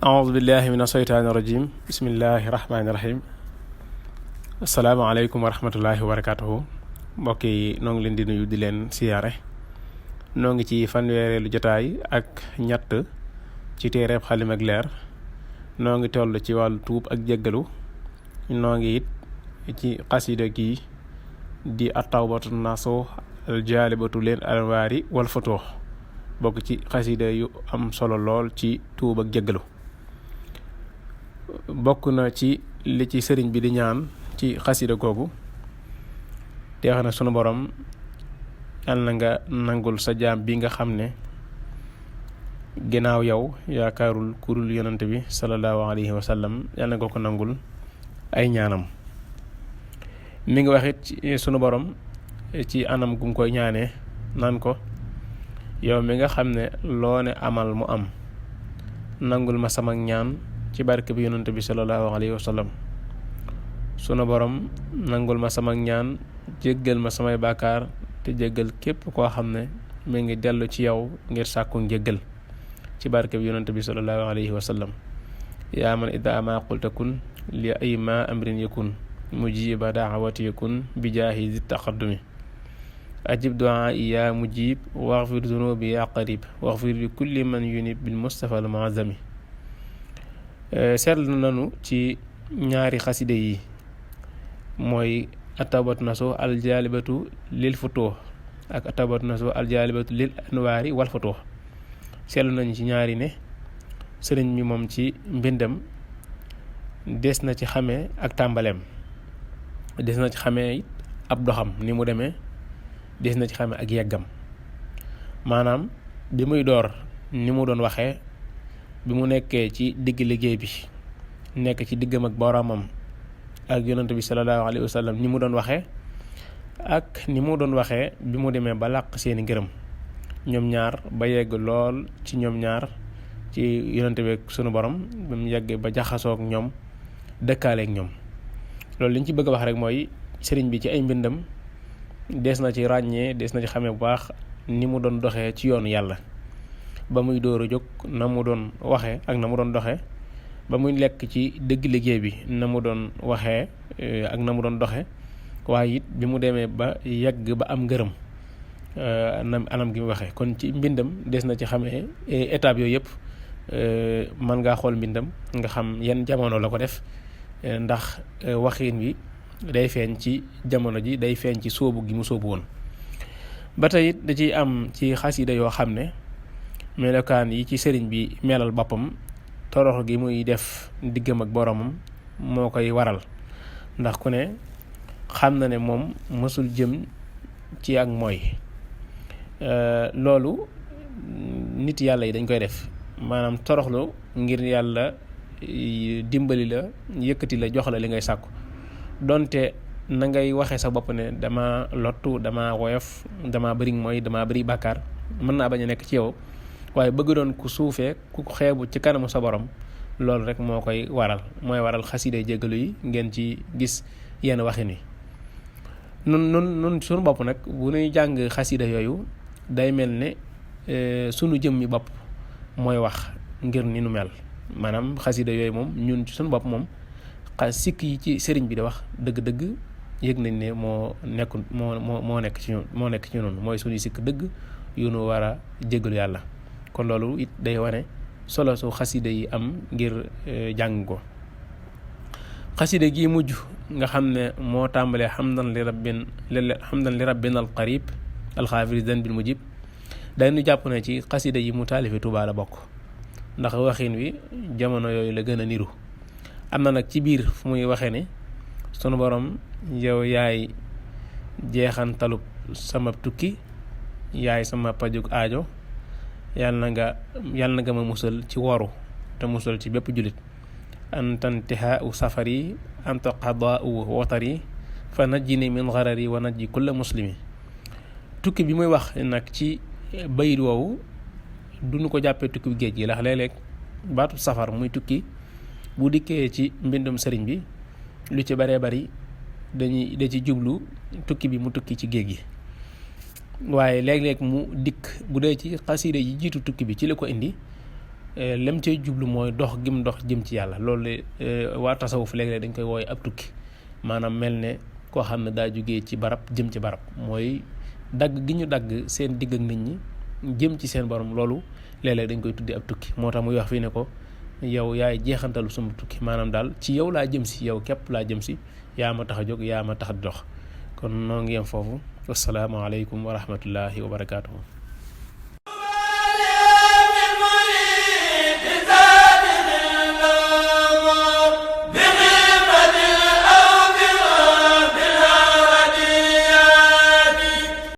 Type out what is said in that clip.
أعوذ بالله من الشيطان الرجيم بسم الله الرحمن الرحيم السلام عليكم ورحمة الله وبركاته mbokk yi noo ngi leen di nuyu di leen siyaare noo ngi ci fanweereelu jotaay ak ñett ci téereeb Xalima ak Leer noo ngi toll ci wàllu tuub ak jéggalu noo ngi it ci xasida gi di at-tawbatu nasuh al-jaalibatu lil anwaari wal futuux bokk ci xasida yu am solo lool ci tuub ak jéggalu bokk na ci li ci sëriñ bi di ñaan ci xasida googu te wax na sunu borom yal na nga nangul sa jaam bi nga xam ne ginnaaw yow yaakaarul kurul yonante bi sallallahu alayhi wa sallam yal na nga ko nangul ay ñaanam mi ngi waxit sunu borom ci anam gum koy ñaanee naan ko yow mi nga xam ne loo ne amal mu am nangul ma sama ñaan ci barke bi yonante bi sallallahu alayhi wa sallam sunu borom nangul ma sama ñaan jéggal ma samay bàkkaar te jéggal képp koo xam ne mi ngi dellu ci yow ngir sàkku njéggal ci barke bi yonante bi sallallahu alayhi wa sallam yaa man ida ma qulta kun li ay ma amrin yakun mujiba daawati yakun bi jaahi zi taqaddumi ajib duaa ya mujib waxfir dunubi ya qarib waxfir li kulli man yunib bil mustafa al muazzami seetlu nanu ci ñaari xaside yi mooy at-tawbatu nasuh al-jaalibatu lil futuux ak at-tawbatu nasuh al-jaalibatu lil anwaari wal futuux seetlu nañu ci ñaari ne sëriñ mi moom ci mbindam des na ci xamee ak tàmbaleem des na ci xamee it ab doxam ni mu demee des na ci xamee ak yeggam maanaam bi muy door ni mu doon waxee bi mu nekkee ci digg liggéey bi nekk ci diggam ak boromam ak yonante bi sallallahu alayhi wa sallam ni mu doon waxee ak ni mu doon waxee bi mu demee ba làq seeni ngërëm ñoom ñaar ba yegg lool ci ñoom ñaar ci yonante bi ak sunu borom ba mu yegg ba jaxasoo ak ñoom dëkkaale ak ñoom loolu liñ ci bëgg a wax rek mooy sëriñ bi ci ay mbindam des na ci ràññee des na ci xamee bu baax ni mu doon doxee ci yoonu yàlla ba muy door a jóg na mu doon waxee ak na mu doon doxee ba muy lekk ci dëgg liggéey bi na mu doon waxee ak na mu doon doxe waaye it bi mu demee ba yegg ba am ngërëm na anam gi mu waxee kon ci mbindam des na ci xamee étape yooyu yëpp mën ngaa xool mbindam nga xam yan jamono la ko def ndax waxiin wi day feeñ ci jamono ji day feeñ ci sóobu gi mu sóobu woon ba tey it da ciy am ci xasida yoo xam ne melokaan yi ci sëriñ bi melal boppam torox gi muy def diggam ak boromam moo koy waral ndax ku ne xam na ne moom mësul jëm ci ak mooy loolu nit yàlla yi dañ koy def maanaam toroxlu ngir yàlla dimbali la yëkkati la jox la li ngay sàkku donte na ngay waxee sa bopp ne dama lottu dama woyof dama bëri mooy dama bëri bàkkaar mën naa bañ a nekk ci yow waaye bëgg doon ku suufee ku xeebu ci kanamu sa borom loolu rek moo koy waral mooy waral xasida jéggalu yi ngeen ci gis yenn waxin wi nun suñu bopp nag bu ñuy jàng xasida yooyu day mel ne sunu jëmmi bopp mooy wax ngir ni nu mel maanaam xasida yooyu moom ñun ci suñu bopp moom sikk yi ci sëriñ bi di wax dëgg-dëgg yëg nañ ne moo nekk ci ñun mooy suñuy sikk dëgg yu nu war a jéggalu yàlla kon loolu it day wane solo su xasida yi am ngir jàng ko xasida gi mujj nga xam ne moo tàmbalee hamdan li rabbin al qarib alxaafiri zanbil mujib dañu jàpp ne ci xasida yi mu taalifi Tuubaa la bokk ndax waxin wi jamono yooyu la gën a niru am na nag ci biir fu muy waxee ne sunu borom yow yaay jeexantalub sama tukki yaay sama pajug aajo yàlla na nga ma musal ci woru te musal ci bépp jullit antantihaa u safari anta qadaa u watari fa najjini min gharari wa najji kulla muslimi tukki bi muy wax nag ci bayit woowu duñu ko jàppee tukki géej gi ndax léeg-léeg baatu safar muy tukki bu dikkee ci mbindum sëriñ bi lu ci baree bari da ci jublu tukki bi mu tukki ci géej gi waaye léeg-léeg mu dikk bu dee ci xasida yi jiitu tukki bi ci la ko indi lem cay jublu mooy dox gim dox jëm ci yàlla loolu waa tasawuf léeg-léeg dañ koy wooye ab tukki maanaam mel ne koo xam ne daa jógee ci barab jëm ci barab mooy dagg gi ñu dagg seen digg ak nit ñi jëm ci seen borom loolu léeg-léeg dañ koy tuddee ab tukki moo tax muy wax fii ne ko yow yaay jeexantalu suma tukki maanaam daal ci yow laa jëm si yow képp laa jëm si yaa ma tax a jóg yaa ma tax a dox kon noo ngi yem foofu wasalaamaaleykum wa rahmatullahi wa barakaatuhu